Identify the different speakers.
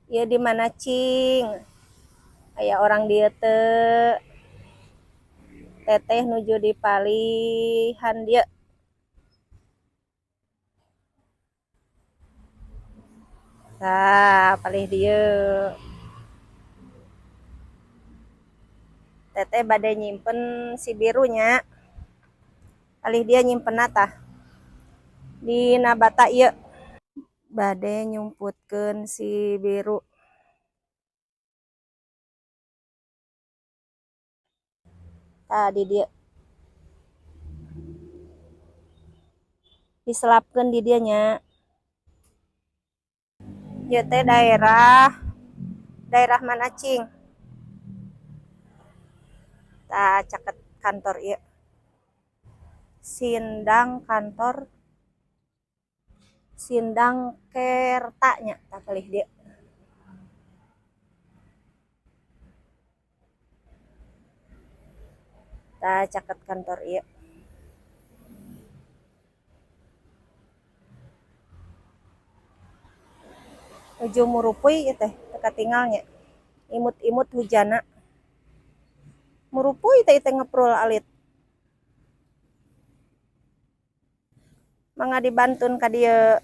Speaker 1: Ieu di mana cing? Aya orang dieu teu? Teteh nuju di palihan dieu. Tah, palih dieu. Teteh bade nyimpen si birunya. Palih dieu nyimpenna tah. Dina bata ieu. Bade nyumputkeun si biru. Tah di dieu. Diselapkeun di dieu nya. Ieu teh daerah mana cing? Tah caket kantor ieu. Sindang kantor Sindang Kerta nya tah palih dieu. Tah caket kantor ieu. Nuju murupuy ieu teh teu katingal nya. Imut-imut hujana. Murupuy teh ieu teh ngeprul alit. Mangga dibantun ka dieu.